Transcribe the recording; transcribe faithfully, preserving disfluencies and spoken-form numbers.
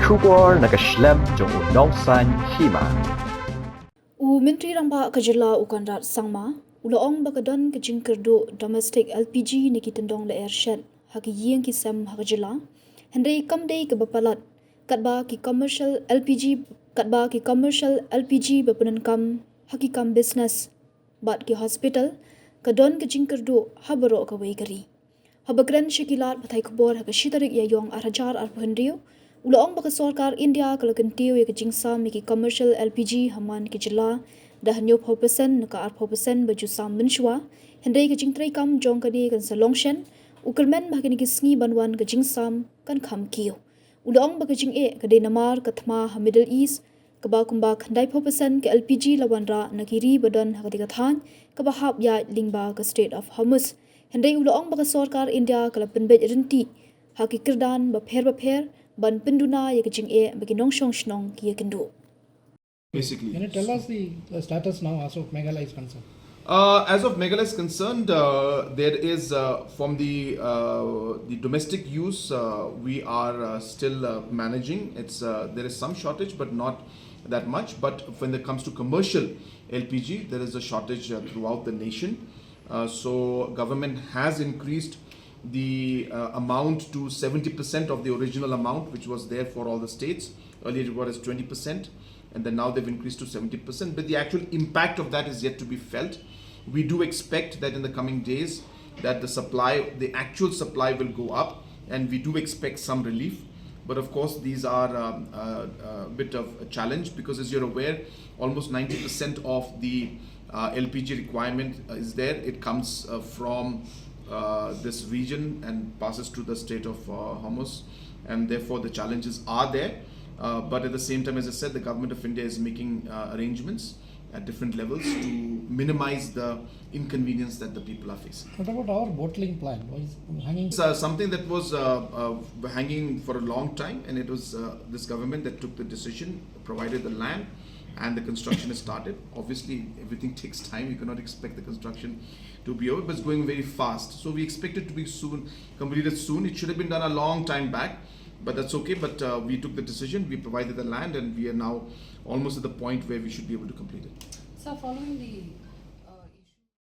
Khubor na ka shlem jong u nongsaiñ hima. U Myntri Rangbah ka jylla u Conrad Sangma u la ong ba ka don ka jingkyrduh domestic L P G na ki tyndong lyer shet ha ki ïing ki sem ha ka jylla. Hynrei kam dei kaba palat katba ki commercial L P G katba ki commercial L P G ba pyndonkam ha ki kam business bad ki hospital ka don ka jingkyrduh ha baroh kawei ka ri. Haba kren sha ki lad pathai khubor ha ka shi tarik Ïaïong ar hajar arphew hynriew, u la ong ba ka sorkar India ka la kyntiew ïa ka jingsam ïa ki commercial L P G ha man ki jylla da hynñiewphew percent na ka arphew percent ba ju sam mynshuwa, hynrei ka jingtreikam jong kane kan sa long shen. U kyrmen ba ha kine ki sngi ban wan ka jingsam kan kham kiew. U la ong ba ka jingeh ka dei namar ka thma ha Middle East kaba kumba khyndaiphew percent ka L P G la wanrah na ki ri ba don ha katei ka thaiñ kaba hap ïaid lyngba ka Strait of Hormuz. Hynrei u la ong ba ka sorkar India ka la pynbeit ryntih ha ki kyrdan bapher bapher ban pynduna ïa ka jingeh ba ki nongshong shnong ki ïakynduh. Basically. Can you tell us the, the status now as of Meghalaya is concerned? Uh, as of Meghalaya is concerned, uh, there is, uh, from the uh, the domestic use, uh, we are uh, still uh, managing. It's uh, there is some shortage, but not that much. But when it comes to commercial L P G, there is a shortage uh, throughout the nation. Uh, so government has increased the uh, amount to seventy percent of the original amount which was there for all the states. Earlier it was twenty percent, and then now they've increased to seventy percent. But the actual impact of that is yet to be felt. We do expect that in the coming days that the supply, the actual supply will go up, and we do expect some relief. But of course, these are um, a, a bit of a challenge because, as you're aware, almost ninety percent of the uh, L P G requirement is there. It comes uh, from uh, this region and passes to the Strait of uh, Hormuz, and therefore the challenges are there. Uh, but at the same time, as I said, the government of India is making uh, arrangements at different levels to minimize the inconvenience that the people are facing. What about our bottling plant? Why is it hanging? It's uh, something that was uh, uh, hanging for a long time, and it was uh, this government that took the decision, provided the land, and the construction has started. Obviously, everything takes time. You cannot expect the construction to be over, but it's going very fast. So we expect it to be soon completed soon. It should have been done a long time back, but that's okay. But uh, we took the decision. We provided the land, and we are now almost at the point where we should be able to complete it. So, following the